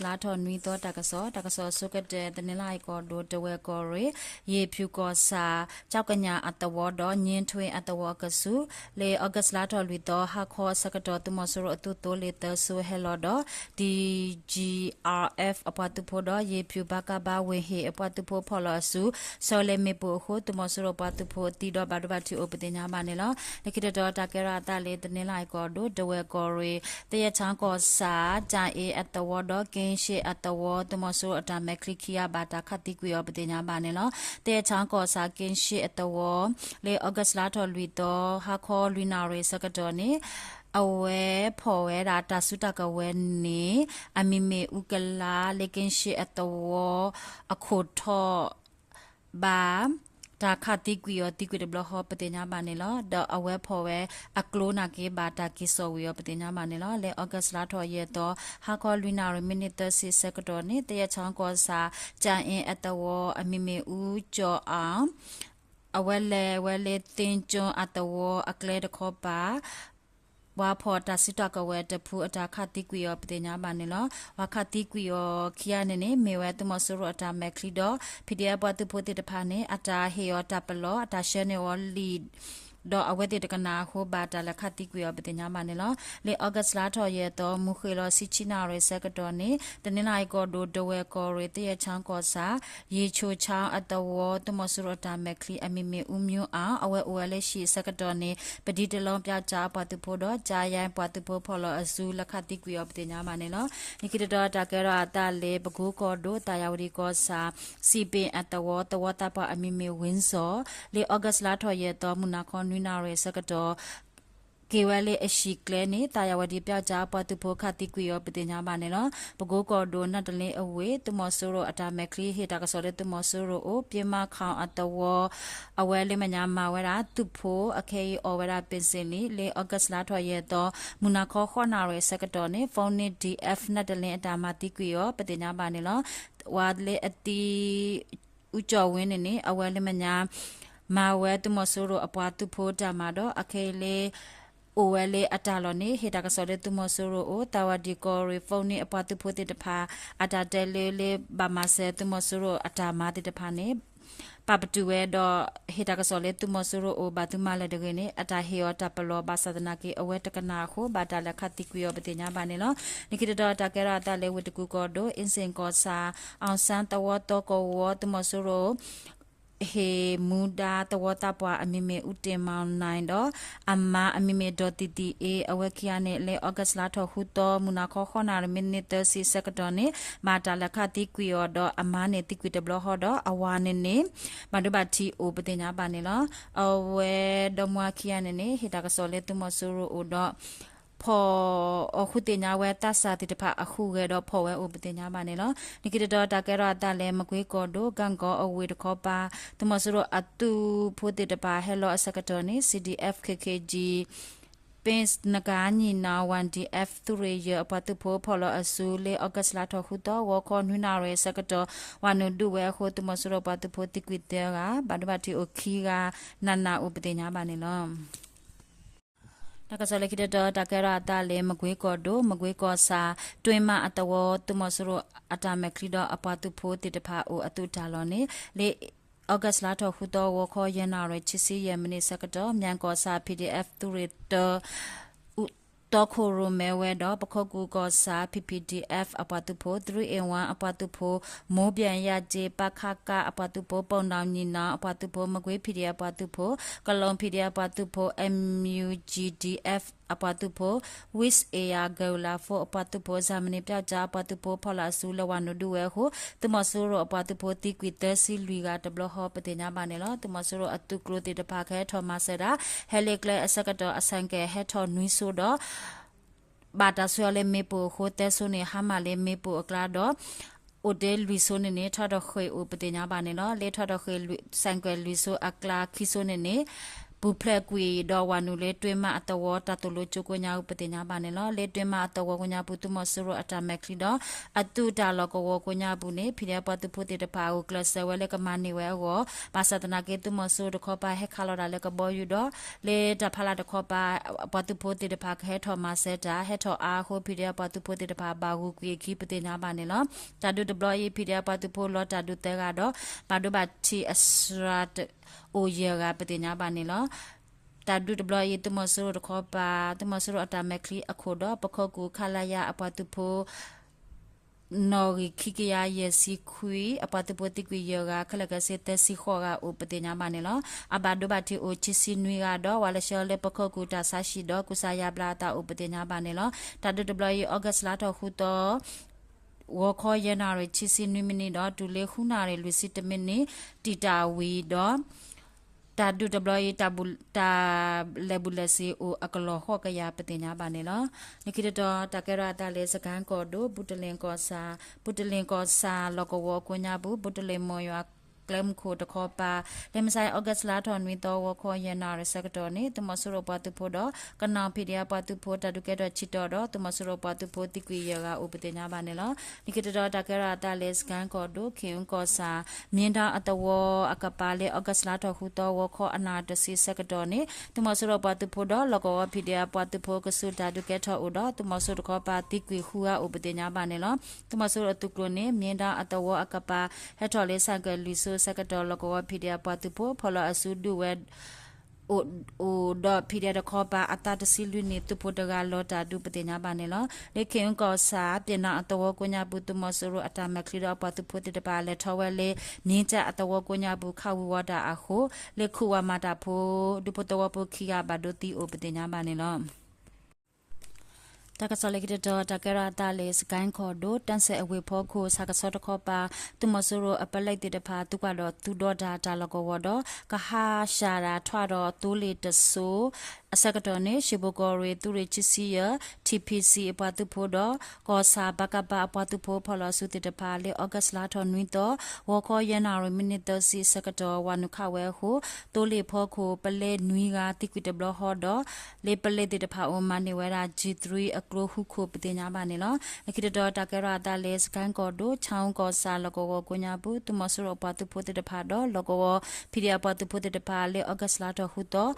လၢအဂ့ၢ်လၢအဂ့ၢ်လၢ August လါထီၣ်နွံသီတၢ်ကစီၣ်, တၢ်ကစီၣ်အဆိကတၢၢ် တနီၤလၢအံၤကီၢ်ဒိၣ် တဝဲၢ်ကီၢ်ရ့ၣ်, ယ့ၤဖၠူၣ်ကီၢ်ဆၣ်, ကၠီကညၣ်အသဝီဒီး ည့ထွ့အသဝီအကဆူး, လၢ August လါထီၣ်လွံၢ်သီ ဟါခီအဆၢကတီၢ် သုးမီၤစိရိၤအသုးသိလ့ၣ်သၢစိၤဟဲလီၤဒီး DGRF အပှၤသုးဖိဒီး ယ့ၤဖၠူၣ်ဘၣ်ကးဘၣ်ဝ့ၢ်ဟ့ၣ်အပှၤသုးဖိဖီၣ်လီၤအစု ဆှၢလၢမ့ၣ်ပိၢ်အဃိ သုးမီၤစိရိၤပှၤသုးဖိသံဒီးဘၣ်ဒိဘၣ်ထံးအိၣ်ပသ့ၣ်ညါဘၣ်န့ၣ်လီၤ. လၢခံတတီၤတၢ်ကဲထီၣ်အသးလၢ တနီၤလၢအံၤကီၢ်ဒိၣ် တဝဲၢ်ကီၢ်ရ့ၣ်, သယဲးချီကီၢ်ဆၣ် ကၠၣ်အ့အသဝီဒီး က့ၣ်ရှ့ၣ်အသဝီ သုးမီၤစိရိၤအတၢ်မဲာ်ချံခံဂၤဘၣ်တၢ်ခးသံကွံာ်အီၤပသ့ၣ်ညါဘၣ်န့ၣ်လီၤ. သယဲးချီကီၢ်ဆၣ် က့ၣ်ရှ့ၣ်အသဝီ လၢ August လါထီၣ်လွံၢ်သီ ဟါခီလွံၢ်နၣ်ရံၣ်ဆၢကတီၢ်န့ၣ် အဝဲဖီၣ်ဝဲဒၣ်တၢ်စုတၢ်ကဝဲၤန့ၣ် အမံၤမ့ၣ်အူကလါ လၢက့ၣ်ရှ့ၣ်အသဝီအခိၣ်ထီၣ် ဘၣ်တၢ်ခးသံကွံာ်အီၤသံကွံာ်တဘျီဃီပသ့ၣ်ညါဘၣ်န့ၣ်လီၤ. ဒီးအဝဲဖီၣ်ဝဲအကျိနာ်က့ ဘၣ်တၢ်က့ၤစိာ်ဝံၤအီၤပသ့ၣ်ညါဘၣ်န့ၣ်လီၤ. လၢ August လါထီၣ်ယဲၢ်သီ ဟါခီလွံၢ်နၣ်ရံၣ်မံးနံးသၢဆံဆၢကတီၢ်န့ၣ် သယဲးချီကီၢ်ဆၣ် ကၠၣ်အ့အသဝီ အမံၤမ့ၣ်အူကၠီၣ်အၣ် အဝဲလဲၤဝဲလၢသ့ကၠိအသဝီအကျဲတခီပၤ ပှၤဖီၣ်တၢ်စုတၢ်ကဝဲၤတဖုအတၢ်ခးသံကွံာ်အီၤပသ့ၣ်ညါဘၣ်န့ၣ်လီၤ. ပှၤခးသံကွံာ်အီၤခံဂၤန့ၣ်န့ၣ် မ့ၢ်ဝဲသုးမီၤစိရိၤအတၢ်မဲာ်ချံဒီး PDF ပှၤသုးဖိသ့ၣ်တဖၣ်န့ၣ် အတၢ်ဟ့ၣ်အီၤတၢ်ပလီၢ် အတၢ်ဆှၢန့ၢ်အီၤလံာ် ဒီးအဝဲသ့ၣ်တကနၣ်အဃိ ဘၣ်တၢ်လဲၤခးသံကွံာ်အီၤပသ့ၣ်ညါဘၣ်န့ၣ်လီၤ. လၢ August လါထီၣ်ယဲၢ်သီ မုၢ်ဃ့ၢ်လီၤဆံဆံနၣ်ရံၣ်ဆၢကတီၢ်န့ၣ် တနီၤလၢအံၤကီၢ်ဒိၣ် တဝဲၢ်ကီၢ်ရ့ၣ် သယဲးချီကီၢ်ဆၣ် ယ့ၤဆိၣ်ချီအသဝီ သုးမီၤစိရိၤအတၢ်မဲာ်ချံ အမံၤမ့ၣ်အူမၠိအၣ် အဝဲအိၣ်ဝဲလၢဟံၣ်အဆၢကတီၢ်န့ၣ် ပဒံတလီပၠးကၠါအပှၤသုးဖိဒီး ကၠါယါပှၤသုးဖိဖီၣ်လီၤအစု လဲၤခးသံကွံာ်အီၤပသ့ၣ်ညါဘၣ်န့ၣ်လီၤ. လၢခံတတီၤတၢ်ကဲထီၣ်အသးလၢ ပကိကီၢ်ဒိၣ် သးယၤဝတံၣ်ကီၢ်ဆၣ် စံးပ့ၣ်အသဝီ သဝီသးပှၢ်အမံၤမ့ၢ်ဝ့ၣ်စီၤ လၢ August လါထီၣ်ယဲၢ်သီ မုၢ်နၤခီနွံနၣ်ရံၣ်ဆၢကတီၢ် က့ၤဝဲလၢအဟံၣ်ကျဲန့ၣ် သးယၤဝတံၣ်ပၠးကၠါအပှၤသုးဖိခးသံကွံာ်အီၤပသ့ၣ်ညါဘၣ်န့ၣ်လီၤ. ပကိကီၢ်ဒိၣ် နၢ်တလ့အဝ့ၢ် သုးမီၤစိရိၤအတၢ်မဲာ်ချံ ဟ့ၣ်တၢ်ကစီၣ်လၢသုးမီၤစိရိၤအိၣ် ပၠ့မါခီၣ်အသဝီ အဝဲလၢမဲာ်ညါမၤဝဲဒၣ် သုးဖိအခဲအံၤအီၣ်ဝဲဒၣ် ပ့ၣ်စ့ၣ်လံ လၢ August လါထီၣ်ယဲၢ်သီ မုၢ်နၤခီဃိးနၣ်ရံၣ်ဆၢကတီၢ်န့ၣ် phone န့ၣ် DF နၢ်တလ့အတၢ်မၤသံကွံာ်အီၤ ပသ့ၣ်ညါဘၣ်န့ၣ်လီၤ. ဝဲလၢအသံ အူကၠီၣ်ဝ့န့ၣ်န့ၣ် အဝဲလၢမဲာ်ညါ မၤဝဲသုးမီၤစိရိၤအပှၤသုးဖိတၢ်မၤဒီး အခဲအံၤလၢ အိၣ်ဝဲလၢအတၢ်လီၢ်န့ၣ် ဟ့ၣ်တၢ်ကစီၣ်လၢသုးမီၤစိရိၤအိၣ် သးဝးဒံၣ်ကီၢ်ရ့ၣ် phone န့ၣ် အပှၤသုးဖိသ့ၣ်တဖၣ် အတၢ်တဲလၢလၢဘၣ်မၤစၢၤသုးမီၤစိရိၤအတၢ်မၤသ့ၣ်တဖၣ်န့ၣ် ပာ်ပတုာ်ဝဲဒီး ဟ့ၣ်တၢ်ကစီၣ်လၢသုးမီၤစိရိၤအိၣ် ဘၣ်သုးမၤလၢၤတဂ့ၤန့ၣ် အတၢ်ဟ့ၣ်အီၤတၢ်ပလီၢ်ဘၣ်ဆၣ်သနာ်က့ အဝဲတကနၣ်အဃိ ဘၣ်တၢ်လဲၤခးသံကွံာ်အီၤပသ့ၣ်ညါဘၣ်န့ၣ်လီၤ. လၢခံတတီၤတၢ်ကဲထီၣ်အသးလၢဝ့ၢ်တကူၣ်ကီၢ်ဒိၣ် အ့စ့ၣ်ကီၢ်ဆၣ် အီၣ်စၣ်သဝီသီကဝီၤ သုးမီၤစိရိၤ ဟ့ၣ်မူဒါသဝီသးပှၢ်အမံၤမ့ၢ် အူတ့ၣ်မီၣ်နၢ်ဒီး အမါအမံၤမ့ၢ် ဒီးသံၣ်သံၣ်အ့ အဝဲခံဂၤန့ၣ် လၢ August လါထီၣ်ဃုသီ မုၢ်နၤခီဃိးနၣ်ရံၣ် မံးနံးသၢဆံဆၢကတီၢ်န့ၣ် ဘၣ်တၢ်လဲၤခးသံကွံာ်အီၤဒီး အမါန့ၣ်သံကွံာ်တဘျီဃီဒီး အဝၤန့ၣ်န့ၣ် ဘၣ်ဒိဘၣ်ထံးအိၣ်ပသ့ၣ်ညါဘၣ်န့ၣ်လီၤ. အဝဲဒီမါခံဂၤန့ၣ်န့ၣ် ဟ့ၣ်တၢ်ကစီၣ်လၢသုးမီၤစိရိၤအိၣ်ဒီး ဖီၣ်အီၤဃုသ့ၣ်ညါဝဲသးစၢ်သ့ၣ်တဖၣ်အဃုဂဲၤဒီးဖီၣ်ဝဲအိၣ်ပသ့ၣ်ညါဘၣ်န့ၣ်လီၤ. လၢခံတတီၤတၢ်ကဲထီၣ်အသးလၢ မကွ့ကီၢ်ဒိၣ် ကၣ်ကီအဝ့ၢ်တခီပၤ သုးမီၤစိရိၤအသုးဖိသ့ၣ်တဖၣ်ဟဲလီၤအဆၢကတီၢ်န့ၣ် CDF KKG ပ့ၣ်နကၤညီၣ်နီၣ် YDF သုးရ့ၣ်ယဲၢ်အပှၤသုးဖိဖီၣ်လီၤအစုလၢ August လါထီၣ်ဃုသီ ဂီၤခီနွံနၣ်ရံၣ်အဆၢကတီၢ် ဝၤနုာ်ဒုးဝဲအဃိ သုးမီၤစိရိၤပှၤသုးဖိသံကွံာ်သၢဂၤ ဘၣ်ဒိဘၣ်ထံးအိၣ်ခံဂၤ နးနးအိၣ်ပသ့ၣ်ညါဘၣ်န့ၣ်လီၤ. တၢ်ကစီၣ်လၢခံတတီၤ တၢ်ကဲထီၣ်အသးလၢ မကွ့ကီၢ်ဒိၣ် မကွ့ကီၢ်ဆၣ် တွ့မးအသဝီ သုးမီၤစိရိၤအတၢ်မဲာ်ချံဒီးအပှၤသုးဖိသ့ၣ်တဖၣ်အိၣ်အသုးတၢ်လီၢ်န့ၣ် လၢ August လါထီၣ်ဃုသီ ဂီၤခီယဲၢ်နၣ်ရံၣ် ခံဆံယဲၢ်မံးနံးဆၢကတီၢ် မၠဲၣ်ကီၢ်ဆၣ် PDF သုးရ့ၣ်တၢ တီခိၣ်ရိၣ်မဲဝဲဒီး ပခိၣ်ကူၣ်ကီၢ်ဆၣ် PPDF အပှၤသုးဖိ three in one အပှၤသုးဖိ မိၢ်ပၠဲၣ်ယၣ်က့ ပၣ်ခၣ်ကၣ် အပှၤသုးဖိ ပိၢ်နီၣ်ညီၣ်နီၣ် အပှၤသုးဖိ မကွ့ PDF အပှၤသုးဖိ ကလီၣ် PDF အပှၤသုးဖိ MUGDF အပှၤသုးဖိ West Air Guerrilla Force အပှၤသုးဖိ Germany ပၠးကၠါ အပှၤသုးဖိ ဖီၣ်လီၤအစုလၢဝၤနုာ်ဒုးဝဲအဃိ သုးမီၤစိရိၤအပှၤသုးဖိသံကွံာ်သၢဆံလွံၢ်ဂၤတဘျီဃီ ပသ့ၣ်ညါဘၣ်န့ၣ်လီၤ. သုးမီၤစိရိၤအသုးကျိၤသ့ၣ်တဖၣ်ကဟဲထီၣ်မၤစၢၤဒၣ် ဟဲလၢကျဲအဆၢကတီၢ် အဆဲးကဲးဟဲထီၣ်နွံစိၤဒီး ဘၣ်တၢ်ဆှၢအီၤလၢမ့ၣ်ပိၢ်အဃိ သၢစိၤန့ၣ် ဟါမၢ်လၢမ့ၣ်ပိၢ်အကျါဒီး အိၣ်တ့ၢ်လွံၢ်စိၤန့ၣ်န့ၣ် ထီၣ်တဃ့ၢ်အိၣ်ပသ့ၣ်ညါဘၣ်န့ၣ်လီၤ. လၢထီၣ်တဃ့ၢ် ဆဲးကဲးလွံၢ်စိၤအကျါ ခံစိၤန့ၣ်န့ၣ် ပူၤဖျဲးကွံာ်ဒီးဝၤနုာ်လၢတွ့မးအသဝီတၢ်သိၣ်လိကၠိကိးညါပူၤ ပသ့ၣ်ညါဘၣ်န့ၣ်လီၤ. လၢတွ့မးအသဝီကိးညါပူၤ သုးမီၤစိရိၤအတၢ်မဲာ်ချံဒီး အသုးတၢ်လီၢ်ကဝီၤကိးညါပူၤန့ၣ် ဖံးဒဲးပှၤသုးဖိသ့ၣ်တဖၣ်အိၣ်ကျဲးစၢးဝဲလၢကမၤန့ၢ်ဝဲအဂီၢ် ဘၣ်ဆၣ်သနာ်က့ သုးမီၤစိရိၤတခီပၤဟဲခးလီၤတၢ်လၢကဘီယူၤဒီး လၢတၢ်ဖးလၢ်တခီပၤ ပှၤသုးဖိသ့ၣ်တဖၣ်ကဟဲထီၣ်မၤစၢၤတၢ် ဟဲထီၣ်အါအဃိ ဖံးဒဲးပှၤသုးဖိသ့ၣ်တဖၣ်ဘၣ်ဂုာ်ကွံာ်အခံ ပသ့ၣ်ညါဘၣ်န့ၣ်လီၤ. တၢ်ဒုးတဘျီအံၤ ဖံးဒဲးပှၤသုးဖိလီၤတၢ်ဒုးသၢဂၤဒီး ဘၣ်ဒိဘၣ်ထံးအစှၤ အိၣ်ယဲၢ်ဂၤ ပသ့ၣ်ညါဘၣ်န့ၣ်လီၤ. တၢ်ဒုးတဘျီအံၤ သုးမီၤစိရိၤတခီပၤ သုးမီၤစိရိၤအတၢ်မဲာ်ချံအခိၣ်ဒီး ပခီၣ်ကူၣ် ခလရ အပှၤသုးဖိ နီၣ်ဂံၢ်ခံကယၤယဲၢ်ဆံခွံ အပှၤသုးဖိသံကွံာ်ယဲၢ်ဂၤ ခဲလၢာ်ခဲဆ့သၢဆံဃိးဂၤအိၣ် ပသ့ၣ်ညါဘၣ်န့ၣ်လီၤ. အဘၣ်ဒိဘၣ်ထံးအိၣ်ခံဆံနွံဂၤဒီး ဝၤလၢဆှၢလၢပခီၣ်ကူၣ်တၢ်ဆါဟံၣ်ဒီး ကူၣ်ဆါယါဘျါအသးအိၣ် ပသ့ၣ်ညါဘၣ်န့ၣ်လီၤ. တၢ်ဒုးတဘျီအံၤ August လါထီၣ်ဃုသီ ဂီၤခီယဲၢ်နၣ်ရံၣ်ခံဆံနွံမံးနံးဒီး တုၤလၢဃုနၣ်ရံၣ်လွံၢ်ဆံတမံးနံး တံာ်တာ်ဝံၤဒီး တၢ်ဒုးတဘျီအံၤ တၢ်လဲၤဘူးလဲၤဆ့အိၣ်အကလီၢ်ဃိးကယၤ ပသ့ၣ်ညါဘၣ်န့ၣ်လီၤ. လၢခံတတီၤ တၢ်ကဲထီၣ်အသးလၢ စကဲၣ်ကီၢ်ဒိၣ် ဘူတလ့ၣ်ကီၢ်ဆၣ် ဘူတလ့ၣ်ကီၢ်ဆၣ်လီၢ်ကဝီၤကိးညါပူၤ ဘူတလ့ၣ်မိၢ်ယွၤကျဲမုၢ်ခိၣ်တခီပၤ လၢမုၢ်ဆါအံၤ August လါထီၣ်နွံသီ ဂီၤခီယဲၢ်နၣ်ရံၣ်ဆၢကတီၢ်န့ၣ် သုးမီၤစိရိၤပှၤသုးဖိဒီး ကနီၣ် ဖံးဒဲးပှၤသုးဖိ တၢ်ဒုးကဲထီၣ်ဆံတီၤဒီး သုးမီၤစိရိၤပှၤသုးဖိသံကွံာ်ယဲၢ်ဂၤအိၣ် ပသ့ၣ်ညါဘၣ်န့ၣ်လီၤ. လၢခံတတီၤ တၢ်ကဲထီၣ်အသးလၢ စကဲၣ်ကီၢ်ဒိၣ် ခ့ၣ်အူကီၢ်ဆၣ် မ့ၢ်ဒီအသဝီအကပၤ လၢ August လါထီၣ်ဃုသီ ဂီၤခီအနၣ်တဆံဆၢကတီၢ်န့ၣ် သုးမီၤစိရိၤပှၤသုးဖိဒီး လီၢ်ကဝီၤ ဖံးဒဲးပှၤသုးဖိ ကဆူးတၢ်ဒုးကဲထီၣ်အိၣ်ဒီး သုးမီၤစိရိၤတခီပၤသံကွံာ်ဃုဂၤအိၣ် ပသ့ၣ်ညါဘၣ်န့ၣ်လီၤ. သုးမီၤစိရိၤအသုးကျိၤန့ၣ် မ့ၢ်ဒီအသဝီအကပၤ ဟဲထီၣ်လၢဆၣ်ကၢၣ်လွံၢ်စိဆၢကတီၢ် လီၢ်ကဝီၤ ဖံးဒဲးပှၤသုးဖိ ဖီၣ်လီၤအစုဒုးဝဲ အိၣ်ဒီး ဖံးဒဲးတခီပၤအသးတဆံလွံၢ်နံၣ် သုးဖိတဂၤလီၤတၢ်ဒုး ပသ့ၣ်ညါဘၣ်န့ၣ်လီၤ. လၢခ့ၣ်အူကီၢ်ဆၣ် ပျဲၢ်နီၣ်အသဝီကိးညါပူၤ သုးမီၤစိရိၤအတၢ်မဲာ်ချံဒီးအပှၤသုးဖိသ့ၣ်တဖၣ် လဲၤထီၣ်ဝဲလၢ မ့ၢ်တၢ်အသဝီကိးညါပူၤ ခးဝံၤဝီၤတၢ်အဃိ လၢခုၣ်ဝါမၤတၢ်ဖိ ဒူဖိသဝီဖိခံဂၤဘၣ်ဒိသံအိၣ် ပသ့ၣ်ညါဘၣ်န့ၣ်လီၤ. တၢ်ကစီၣ်လၢခံတတီၤ တၢ်ကဲထီၣ်အသးလၢ စကဲၣ်ကီၢ်ဒိၣ် တၢ်စဲးအဝ့ၢ်ဖီခိၣ် ဆၣ်ကဆီတခီပၤ သုးမီၤစိရိၤအပလဲသ့ၣ်တဖၣ် သုးကွၢ်ဒီးသုးဒီတၢ်တၢ်လီၢ်ကဝီၤဒီး ကဟးရှးတၢ်ထွဲဒီးသိလ့ၣ်တစိၤ အဆၢကတီၢ်န့ၣ် ရှ့ဘိၣ်ကီၢ်ရ့ၣ် သုးရ့ၣ်ခံဆံယဲၢ် ထံၣ်ဖံၣ်စံၣ် အပှၤသုးဖိဒီး ကီၢ်ဆၣ် ပကဖ အပှၤသုးဖိဖီၣ်လီၤအစုသ့ၣ်တဖၣ် လၢ August လါထီၣ်နွံသီ ဂီၤခီယဲၢ်နၣ်ရံၣ်မံးနံးသၢဆံအဆၢကတီၢ် ဝၤနုာ်ခးဝဲအဃိ သိလ့ၣ်ဖီခိၣ် ပလဲနွံဂၤသံကွံာ်တဘျီဃီဒီး လၢပလဲသ့ၣ်တဖၣ်အိၣ်မၤန့ၢ်ဝဲဒၣ် G three အကျိဃုခိၣ် ပသ့ၣ်ညါဘၣ်န့ၣ်လီၤ. လၢခံတတီၤ တၢ်ကဲထီၣ်အသးလၢ စကဲၣ်ကီၢ်ဒိၣ် ဆၣ်အူကီၢ်ဆၣ်လီၢ်ကဝီၤကိးညါပူၤ သုးမီၤစိရိၤအပှၤသုးဖိသ့ၣ်တဖၣ်ဒီး လီၢ်ကဝီၤ ဖံးဒဲးအပှၤသုးဖိသ့ၣ်တဖၣ် လၢ August လါထီၣ်ဃုသီ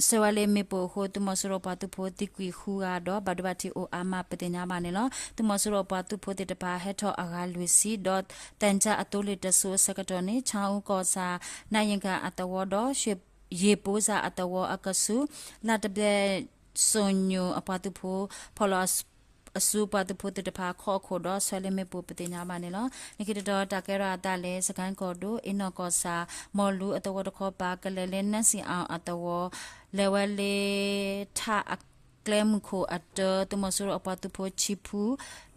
ဆှၢဝဲလၢမ့ၣ်ပိၢ်အဃိ သုးမီၤစိရိၤအပှၤသုးဖိသံကွံာ်ဃုဂၤဒီး ဘၣ်ဒိဘၣ်ထံးအိၣ်အါမး ပသ့ၣ်ညါဘၣ်န့ၣ်လီၤ. သုးမီၤစိရိၤအပှၤသုးဖိသ့ၣ်တဖၣ် ဟဲထီၣ်အဂၤလွံၢ်ဆံဒီး သံချပ်အသိလ့ၣ်တစိၤအဆၢကတီၢ်န့ၣ် ဆၣ်အူကီၢ်ဆၣ် နၣ်ယကၤအသဝီဒီး ယ့ၣ်ပိစၢ်အသဝီအကဆူး လၢ်တဘျဲၣ်စိၤညိၣ်အပှၤသုးဖိ ဖီၣ်လီၤအစုပှၤသုးဖိသ့ၣ်တဖၣ်ခီၣ်အခိၣ်ဒီး ဆှၢလၢမ့ၣ်ပိၢ် ပသ့ၣ်ညါဘၣ်န့ၣ်လီၤ. လၢခံတတီၤ တၢ်ကဲထီၣ်အသးလၢ စကဲၣ်ကီၢ်ဒိၣ် အ့နီၣ်ကီၢ်ဆၣ် မီၢ်လူအသဝီတခီပၤ ကလဲၤလၢ နၢ်စံၣ်အီၣ်အသဝီ လဲၤဝဲလၢ ထးအကျဲမုၢ်ခိၣ်အတၢ သုးမီၤစိရိၤအပှၤသုးဖိဆံဖု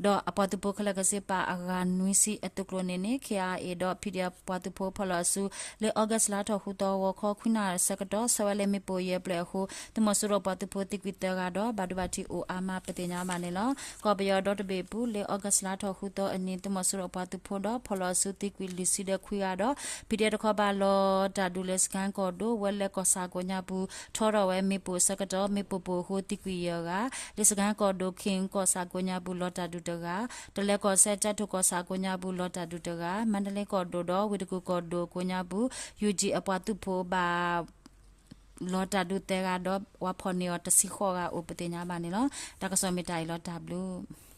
ဒီးအပှၤသုးဖိခဲလၢာ်ခဲဆ့ပာ်အဂၤနွံဆံအသုးကျိၤန့ၣ်န့ၣ် ခ့ၣ်အါအ့ၣ်ဒီး ဖံးဒဲးအပှၤသုးဖိဖီၣ်လီၤအစု လၢ August လါထီၣ်ဃုသီ ဂီၤခီခွံနၣ်ရံၣ်ဆၢကတီၢ် ဆှၢဝဲလၢမ့ၣ်ပိၢ်ယဲၢ်ဖျၢၣ်အဃိ သုးမီၤစိရိၤအပှၤသုးဖိသံကွံာ်သၢဂၤဒီး ဘၣ်ဒိဘၣ်ထံးအိၣ်အါမး ပသ့ၣ်ညါဘၣ်န့ၣ်လီၤ. ကီၢ်ပယီၤဒီတဘ့ၣ်အပူၤ လၢ August လါထီၣ်ဃုသီအနံၤ သုးမီၤစိရိၤအပှၤသုးဖိဒီး ဖီၣ်လီၤအစုသံကွံာ်လွံၢ်ဆံဒီးခွံဂၤဒီး ဖံးဒဲးတခီပၤလီၤတၢ်ဒုးလၢ စကဲၣ်ကီၢ်ဒိၣ် ဝဲလဲၤကီၢ်ဆၣ်ကိးညါပူၤ ထီထီၣ်ဝဲမ့ၣ်ပိၢ်အဆၢကတီၢ် မ့ၣ်ပိၢ်ပိၢ်အဃိသံကွံာ်ယဲၢ်ဂၤ လၢစကဲၣ်ကီၢ်ဒိၣ် ခ့ၣ်အူကီၢ်ဆၣ်ကိးညါပူၤ လီၤတၢ်ဒုးတဂၤ, တလဲၤကီၢ်စဲၣ် ကၠဲၣ်ထိၣ်ကီၢ်ဆၣ်ကိးညါပူၤ လီၤတၢ်ဒုးတဂၤ, မါဒလ့ကီၢ်ဒိၣ်ဒီး ဝ့ၢ်တကူၣ်ကီၢ်ဒိၣ်ကိးညါပူၤ ယူၣ်ကၠံၣ် အပှၤသုးဖိဘၣ် လီၤတၢ်ဒုးသၢဂၤဒီး ဝၤဖီၣ်န့ၢ်အီၤတဆံဃိးဂၤအိၣ် ပသ့ၣ်ညါဘၣ်န့ၣ်လီၤ. တၢ်ကစီၣ်မ့ၢ်တၢ်အံၤလီၤ တၢ်ဘျုး